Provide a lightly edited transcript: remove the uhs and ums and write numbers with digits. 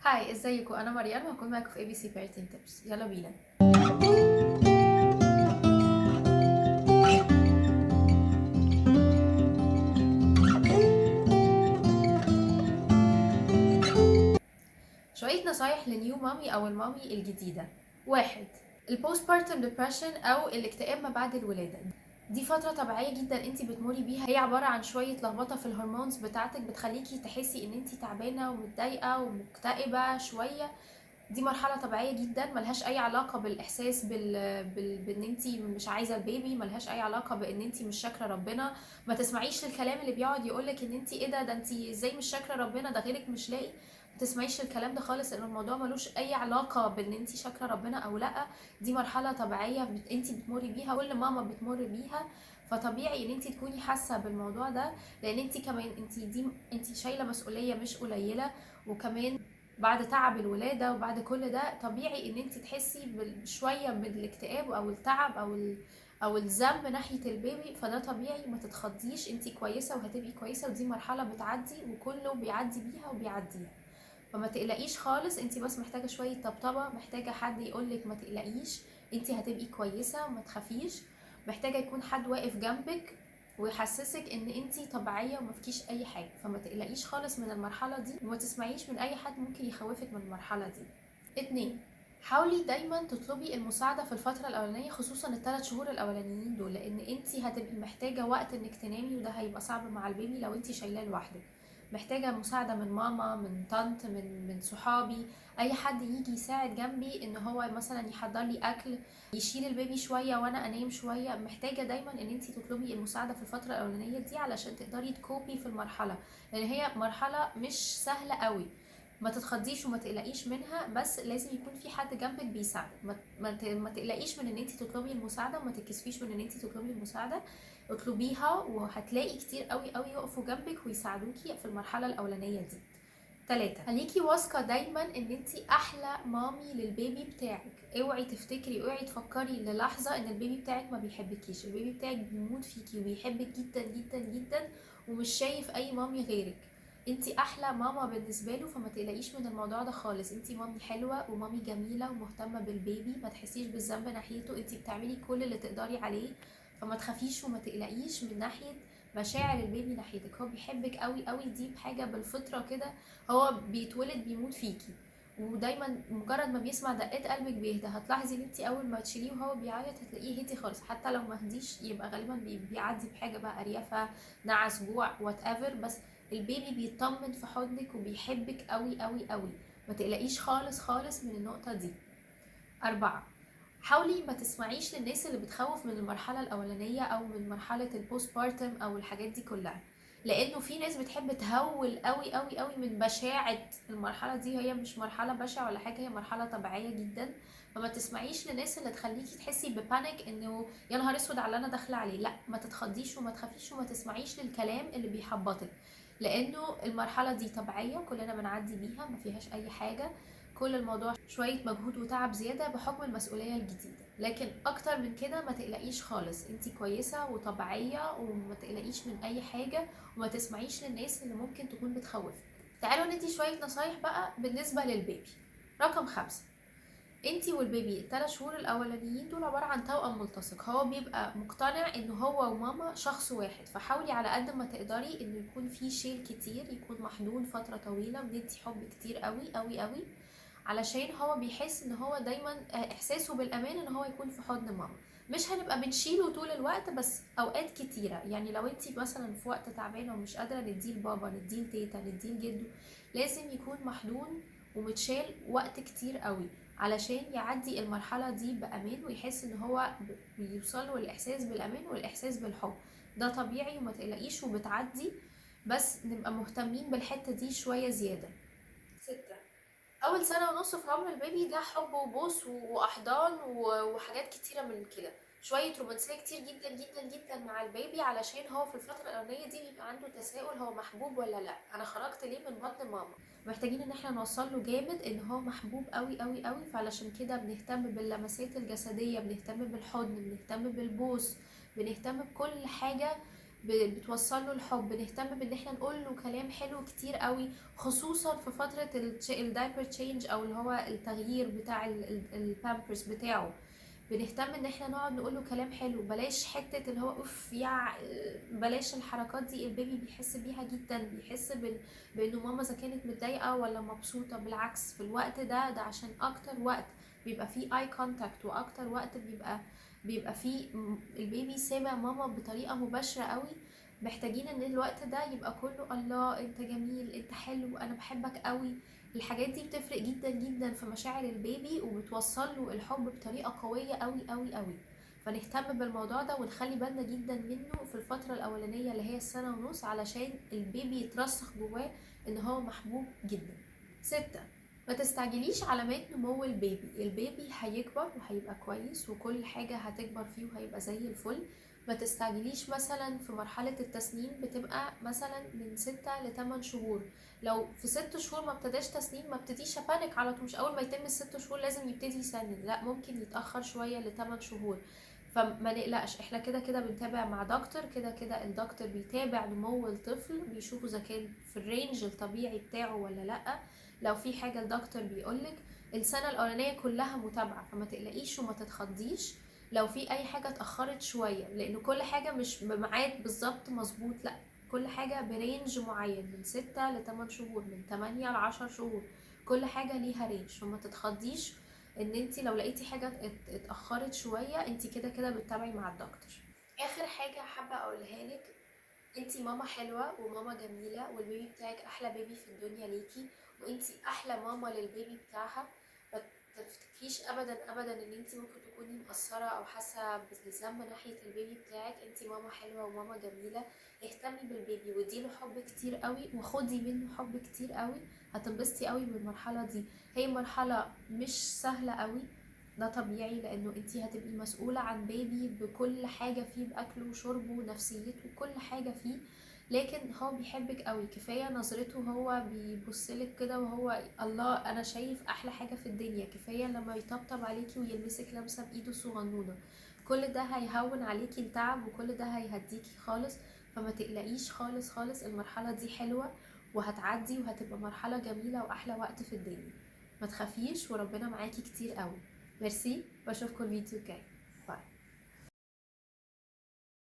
Hi، ازيكم؟ انا مريم وهكون معاكم في ABC Parenting Tips. يلا بينا. شوية نصايح ل new mommy او ال mommy الجديدة. 1، ال postpartum depression او الاكتئاب ما بعد الولادة. دي فترة طبيعية جدا انت بتمري بيها، هي عبارة عن شوية لخبطة في ال hormones بتاعتك بتخليكي تحسي ان انت تعبانة ومتضايقة ومكتئبة شوية. دي مرحلة طبيعية جدا، ملهاش اي علاقة بالاحساس بان انت مش عايزة ال baby، ملهاش اي علاقة بان انت مش شاكرة ربنا. ما تسمعيش للكلام اللي بيقعد يقولك ان انت ايه ده، ده انت ازاي مش شاكرة ربنا، ده غيرك مش لاقي. ما تسمعيش الكلام ده خالص، لان الموضوع ملوش اي علاقة بان انت شاكرة ربنا او لا. دي مرحلة طبيعية انت بتمري بيها، كل ماما بتمر بيها، فطبيعي ان انت تكوني حاسة بالموضوع ده، لان انت كمان انت شايلة مسؤولية مش قليلة، وكمان بعد تعب الولادة وبعد كل ده طبيعي ان انت تحسي شوية بالاكتئاب او التعب او الذنب ناحية ال baby، فده طبيعي، ما تتخضيش، انت كويسة وهتبقي كويسة، ودي مرحلة بتعدي وكله بيعدي بيها وبيعديها، فما تقلقيش خالص. انت بس محتاجة شوية طبطبة، محتاجة حد يقولك ما تقلقيش، انت هتبقي كويسة وما تخافيش، محتاجة يكون حد واقف جنبك ويحسسك ان انتي طبيعية وما فيكيش اي حاجة، فما تقلقيش خالص من المرحلة دي، وما تسمعيش من اي حد ممكن يخوفك من المرحلة دي. 2، حاولي دايما تطلبي المساعدة في الفترة الأولانية، خصوصا الثلاث شهور الأولانيين دول، لأن انتي هتبقي محتاجة وقت انك تنامي، وده هيبقى صعب مع البيبي لو انتي شايلاه لوحدك. محتاجة مساعدة من ماما، من طنط، من صحابي، أي حد يجي يساعد جنبي، إن هو مثلا يحضر لي أكل، يشيل البيبي شوية وأنا أنام شوية. محتاجة دايما إن انتي تطلبي المساعدة في الفترة الأولانية دي علشان تقدري تكوبي في المرحلة، لأن هي مرحلة مش سهلة قوي. ما تتخضيش وما تقلقيش منها، بس لازم يكون في حد جنبك بيساعدك. ما تقلقيش من ان انتي تطلبي المساعدة، وما تتكسفيش من ان انتي تطلبي المساعدة، اطلبيها وهتلاقي كتير قوي قوي يقفوا جنبك ويساعدوكي في المرحلة الأولانية دي. 3، خليكي واثقة دايما ان انتي احلى مامي للبيبي بتاعك. اوعي تفتكري، اوعي تفكري للحظة ان البيبي بتاعك ما بيحبكيش، البيبي بتاعك بيموت فيكي وبيحبك جدا جدا جدا، ومش شايف اي مامي غيرك. انتي احلى ماما بالنسبة له، فما تقلقيش من الموضوع ده خالص. انتي مامي حلوة ومامي جميلة ومهتمه بالبيبي، ما تحسيش بالذنب ناحيته، انتي بتعملي كل اللي تقدري عليه، فما تخافيش وما تقلقيش من ناحية مشاعر البيبي ناحيتك. هو بيحبك قوي قوي، دي بحاجة بالفطرة كده، هو بيتولد بيموت فيكي، ودايما مجرد ما بيسمع دقات قلبك بيهدى. هتلاحظي ان انتي اول ما تشيليه وهو بيعيط هتلاقيه هدي خالص، حتى لو ما هديش يبقى غالبا بيعدي بحاجة بقى، اريافه، نعس، جوع، whatever، بس البيبي بيطمن في حضنك وبيحبك قوي قوي قوي، ما تقلقيش خالص خالص من النقطة دي. 4، حاولي ما تسمعيش للناس اللي بتخوف من المرحلة الأولانية أو من مرحلة ال postpartum أو الحاجات دي كلها، لأنه في ناس بتحب تهول قوي قوي قوي من بشاعة المرحلة دي. هي مش مرحلة بشعة ولا حاجة، هي مرحلة طبيعية جدا، فما تسمعيش للناس اللي تخليكي تحسي ب panic انه يا نهار اسود على اللي انا داخله عليه. لا، ما تتخضيش وما تخافيش وما تسمعيش للكلام اللي بيحبطك، لانه المرحلة دي طبيعية كلنا بنعدي بيها، ما فيهاش اي حاجة، كل الموضوع شوية مجهود وتعب زيادة بحكم المسؤولية الجديدة، لكن اكتر من كده ما تقلقيش خالص، انتي كويسة وطبيعيه وما تقلقيش من اي حاجة، وما تسمعيش للناس اللي ممكن تكون بتخوفك. تعالوا ندي شوية نصايح بقى بالنسبة للبيبي. رقم 5، انتي والبيبي الثلاث شهور الاولانيين دول عبارة عن توأم ملتصق، هو بيبقى مقتنع ان هو وماما شخص واحد، فحاولي على قد ما تقدري انه يكون في شيل كتير، يكون محضون فترة طويلة، بندي حب كتير قوي قوي قوي، علشان هو بيحس ان هو دايما احساسه بالامان ان هو يكون في حضن ماما. مش هنبقى بنشيله طول الوقت، بس اوقات كتيرة، يعني لو انتي مثلا في وقت تعبانة ومش قادرة نديه لبابا، نديه لتيتا، نديه لجده، لازم يكون محضون ومتشال وقت كتير قوي علشان يعدي المرحلة دي بأمان، ويحس ان هو بيوصله الإحساس بالأمان والإحساس بالحب. ده طبيعي وما تقلقيش وبتعدي، بس نبقى مهتمين بالحتة دي شوية زيادة. 6، أول سنة ونص في عمر البيبي ده حب وبوس وأحضان وحاجات كتيرة من كده، شوية رومانسية كتير جدا جدا جدا مع البيبي، علشان هو في الفترة الأولانية دي بيبقى عنده تساؤل، هو محبوب ولا لا، أنا خرجت ليه من بطن ماما. محتاجين ان احنا نوصل له جامد ان هو محبوب قوي قوي قوي، فعلشان كده بنهتم باللمسات الجسدية، بنهتم بالحضن، بنهتم بالبوس، بنهتم بكل حاجة بتوصل له الحب، نهتم بان احنا نقول له كلام حلو كتير قوي، خصوصا في فترة ال diaper change او اللي هو التغيير بتاع البامبرز بتاعه. بنهتم ان احنا نقعد نقول له كلام حلو، بلاش حتة اللي هو اوف يا، بلاش الحركات دي، ال baby بيحس بيها جدا، بيحس بانه ماما اذا كانت متضايقة ولا مبسوطة. بالعكس في الوقت ده، ده عشان اكتر وقت بيبقى فيه eye contact، واكتر وقت بيبقى فيه ال baby سامع ماما بطريقة مباشرة قوي. محتاجين ان الوقت ده يبقى كله الله انت جميل، انت حلو، انا بحبك قوي. الحاجات دي بتفرق جدا جدا في مشاعر ال baby، وبتوصل له الحب بطريقة قوية قوي قوي قوي. فنهتم بالموضوع ده ونخلي بالنا جدا منه في الفترة الاولانية اللي هي السنة ونص، علشان ال baby يترسخ جواه ان هو محبوب جدا. 6، ما تستعجليش علامات نمو ال baby. ال baby هيكبر وهيبقى كويس وكل حاجة هتكبر فيه وهيبقى زي الفل. ما تستعجليش مثلا في مرحلة التسنين، بتبقى مثلا من 6 لتمن شهور. لو في 6 شهور ما ابتداش تسنين ما ابتديش panic على طول، مش اول ما يتم ال6 شهور لازم يبتدي يسنن، لا ممكن يتأخر شوية لتمن شهور. فما نقلقش، احنا كده كده بنتابع مع دكتور، كده كده الدكتور بيتابع نمو الطفل، بيشوفه اذا كان في ال range الطبيعي بتاعه ولا لا. لو في حاجة الدكتور بيقولك. السنة الأولانية كلها متابعة، فما تقلقيش وما تتخضيش لو في أي حاجة اتأخرت شوية، لأن كل حاجة مش بميعاد بالظبط مظبوط، لا كل حاجة ب range معين من 6 لتمن شهور، من 8 ل10 شهور، كل حاجة ليها range. فما تتخضيش ان انتي لو لقيتي حاجة اتأخرت شوية، انتي كده كده بتتابعي مع الدكتور. آخر حاجة حابة أقولها لك، انتي ماما حلوة وماما جميلة، وال baby بتاعك أحلى baby في الدنيا ليكي، وانتي أحلى ماما لل baby بتاعها. ما تفتكريش أبدا أبدا ان انتي ممكن تكوني مقصرة أو حاسة بالذنب ناحية ال baby بتاعك. انتي ماما حلوة وماما جميلة، اهتمي بال baby واديله حب كتير قوي، وخدي منه حب كتير قوي، هتنبسطي قوي بالمرحلة دي. هي مرحلة مش سهلة قوي، ده طبيعي، لانه انتي هتبقي مسؤولة عن baby بكل حاجة فيه، بأكله وشربه ونفسيته وكل حاجة فيه، لكن هو بيحبك قوي. كفاية نظرته، هو بيبصلك كده وهو الله انا شايف احلى حاجة في الدنيا. كفاية لما يطبطب عليكي ويلمسك لمسة بايده الصغنونة، كل ده هيهون عليكي التعب وكل ده هيهديكي خالص. فما تقلقيش خالص خالص، المرحلة دي حلوة وهتعدي وهتبقى مرحلة جميلة واحلى وقت في الدنيا. ما تخافيش وربنا معاكي كتير قوي. ميرسي، واشوفكم الفيديو الجاي.